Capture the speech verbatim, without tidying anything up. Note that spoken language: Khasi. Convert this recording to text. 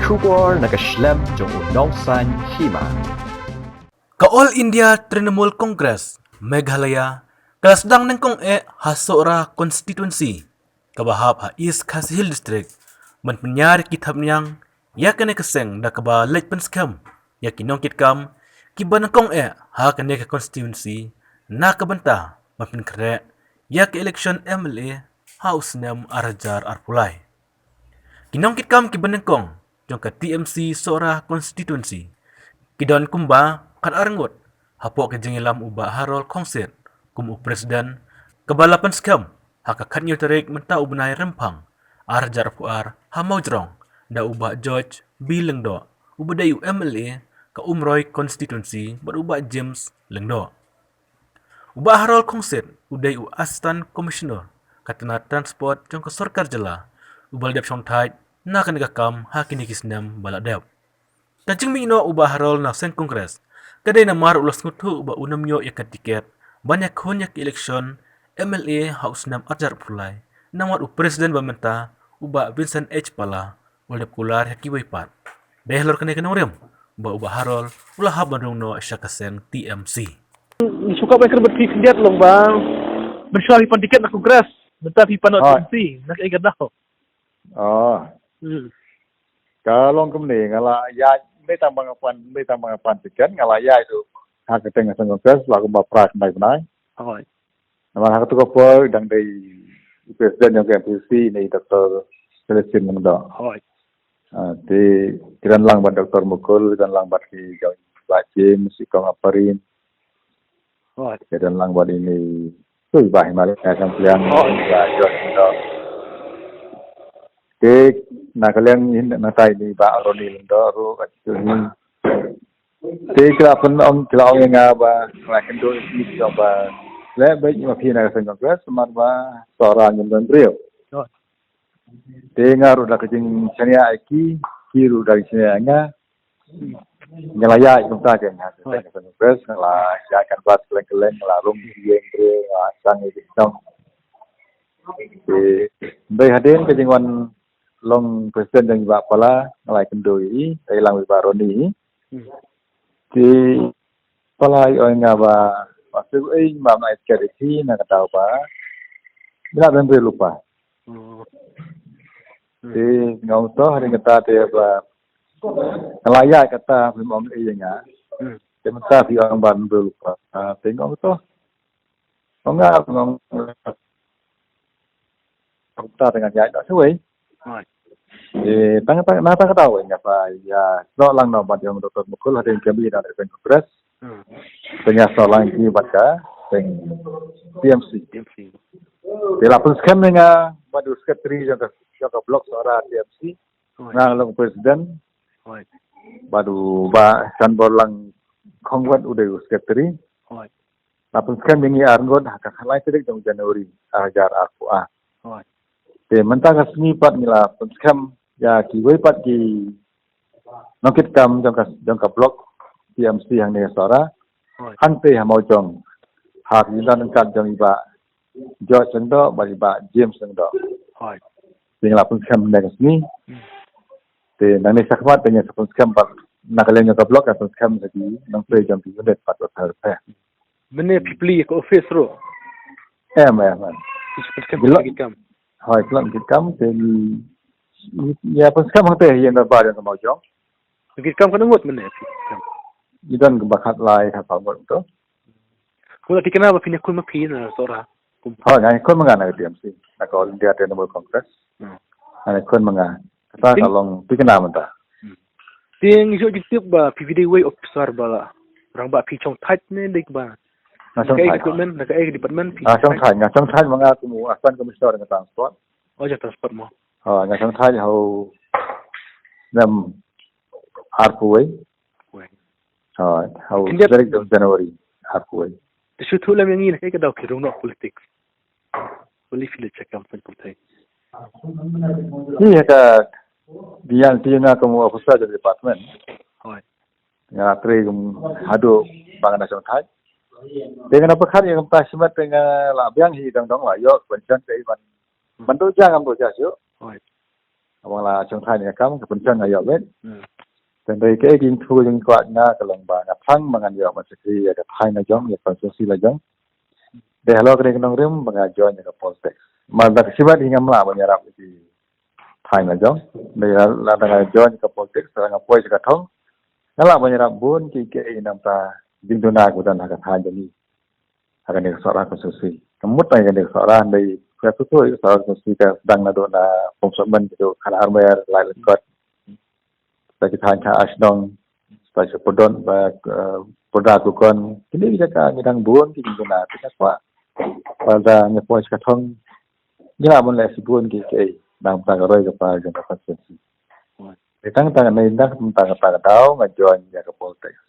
Khubor na ka shlem jong u Nongsaiñ Hima. Ka All India Trinamool Congress Meghalaya ka la sdang nyngkong eh ha Sohra Constituency kaba hap ha East Khasi Hills District ban pynïar ïa ki thapniang ïa kane ka seng da kaba leit pynskhem ïa ki nongkitkam kiba nyngkong eh ha kane ka constituency na ka bynta ban pynkhreh ïa ka election M L A ha u snem ar hajar arphew lai. Ki nongkitkam kiba nyngkong jong ka T M C Sohra Constituency ki don kumba khatar ngut, hapoh ka jingïalam u Bah Harold Khongsit kum u President, kaba la pynskhem ha ka khathynñiew tarik mynta u bnai Rymphang ar hajar arphew ar ha Mawjrong da u Bah George B Lyngdoh uba dei u M L A ka Umroi Constituency bad u Bah James Lyngdoh. U Bah Harold Khongsit u dei u Assistant Commissioner ka tnat Transport jong ka Sorkar Jylla uba la dep shongthait na kane ka kam ha kine ki snem ba la dep. Ka jingmih noh u Bah Harold na seng Congress ka dei namar u la sngewthuh ba un ym ïoh ïa ka tiket ban ïakhun ïa ka election M L A ha u snem ar hajar arphew lai namar u President ba mynta u Bah Vincent H Pala u la dep kular ïa kiwei pat. Dei halor kane ka nongrim ba u Bah Harold u la hap ban rung noh sha ka seng T M C. Ngi shu kwah ban kren bad phi khyndiat long ba mynshwa phi pan tiket na Congress, mynta phi pan na Hooid. T M C, na kaei ka daw? Oh. Hmm. Ka long kumne, nga la ïaid, ym dei tang ba nga pan, ym dei tang ba nga pan tiket, nga la ïaid ruh ha ka kyrteng ka seng Congress la kumba phra khyndai bnai. Hooid. Namar ha kato ka por dang dei i President jong ka M P C ne i Doctor Celestine Lyngdoh. Hooid. Ah, te ki don lang bad Doctor Mukul, ki don lang bad ki jong i Bah James, i Kong Aparin. Hooid. Ki don lang bad ine i, tu i Bah Himalaya Khampliang, Hooid. I Bah George Lyngdoh. Te na ka liang in na tai ine i Bah Ronnie Lyngdoh ruh kat tu hi. Te ki la pynong, ki la ong ïa nga ba, nga kynduh ïa ki, ki ong ba leh beit ma phi na ka seng Congress, namar ba Sohra ngim don briew. Hooid. Te nga ruh da ka jingshaniah ïa ki, ki ruh da ka jingshaniah ïa nga. Nga la ïaid kumta ke nga ka seng Congress, nga la ïaid canvass kylleng kylleng, nga la rung ïing briew, nga la sdang ïa ki shnong. Te ym dei hadien ka jingwan long President jong i Bah Pala, nga la kynduh ïa i, ïalang i Bah Ronnie. Hmm. Te Pala i ong ïa nga ba, ba shu ei, ba ma ai tiket ïa phi na ka daw ba ngi la don briew lypa. Hmm. Te nga ong to, hadien kata te ba nga la ïaid kata, phim ong ei ïa nga. Hmm. Te mynta phi ong ba don briew lypa. Ah, te nga ong to. Ong nga, ong nga. Kumta te ngan ïaid noh shawei. Hooid. Eh, tang, tang, na tang kata wei nga sa ïa snoh lang noh bad i ong Doctor Mukul hadien ka MLA na ka seng Congress. Hmm. Te nga snoh lang ïa ki bad ka seng T M C. T M C. Te la pynskhem ïa nga bad u secretary jong ka, jong ka block Sohra T M C. Hooid. Nga long president. Hooid. Bad u Bah Sanborlang Khongwat u dei u secretary. Hooid. La pynskhem ïa ngi arngut ha ka khatlai tarik jong January ar hajar arphew ar. Hooid. Te mynta ka sngi pat ngi la pynskhem ïa kiwei pat ki nongkitkam jong ka, jong ka block T M C hangne Sohra. Hooid. Hangtei ha Mawjong. Ha ki jingdon ryngkat jong i Bah George Lyngdoh bad i Bah James Lyngdoh. Hooid. Te ngi la pynskhem hynne ka sngi. Hmm. Te nangne shakhmat te ngi sa pynskhem pat na ka liang jong ka block, ngi pynskhem sa ki nongtrei jong ki unit pat bapher bapher. Mynne phi plie ka office ruh? Em, em, em. Phi pynskhem ki kam? Hooid, pynskhem ki kam te ngi ïa pynskhem hangtei ha ïing dorbar jong ka Mawjong. Ki kam katno ngut mynne phi pynskhem? Ngi don kumba khatlai khatphra ngut to. Kumno phi kynmaw ba phin ïakhun ma phi na Sohra? Kum- Hooid, ngan ïakhun ma nga na ka T M C, na ka All India Trinamool Congress. Hmm. Ngan ïakhun ma nga. Kata ka long phi kynmaw mynta. Hmm. Te ngi ju ju tip ba phi dei wei officer ba la rangbah, phi shongthait ne dei ba? Nga shongthait. Na ka department, na ka department phi? Nga shongthait, nga shongthait ma nga kum u Assistant Commissioner jong ka Transport. Oh, jong Transport mo. Ha, nga shongthait ha u snem arphew wei. Wei. Ha, ha u tarik jong January arphew wei. Te shu thuh lem ïa ngi na kaei ka daw ki rung noh politics. Balei phi leit sha kam seng pyrthei? Hi ha ka, dei ïa nga kum u officer jong department. Hooid. Nga trei kum haduh ba nga dang shongthait. Te nga dang pyrkhat ïa ka bynta shimet te nga la biang hi dang dang la ïoh pension te ban, ban duh ja ngam duh ja shuh. Hooid. Wan la shong thaiñ ïa ka kam, ka pynshong nga ïoh beit. Hmm. Te dei kaei ka jingthmu jong nga ka long ba nga pang ba ngan ïoh ban shakri ïa ka thaiñ la jong, ïa ka constituency la jong. Dei halor kane ka nongrim ba nga join ïa ka politics. Namar da ka shimet hi ngam lah ban ïarap ïa ki thaiñ la jong. Dei la, lada nga join ïa ka politics, lada nga poi sha ka thong, nga lah ban ïarap bun kiei kiei namar ka jingduna kaba don ha ka thaiñ jong ngi. Ha kane ka Sohra constituency. Ka mut na kane ka Sohra, dei ka tu tu ka Sohra constituency ka sdang naduh na Umsning, naduh Khana Armer, Laitlangkot, da ki thaiñ ha Ashnong, da ki Pudot, ba, eh, Pudra Kukon. Kine ki jaka ngi dang bun ki jingduna, te nga kwah ba lada ngi poi sha ka thong, ngi lah ban leh shibun kiei kiei namar ka roi ka par jong ka constituency. Te tang tang ne tang tang tang daw nga join ïa ka politics.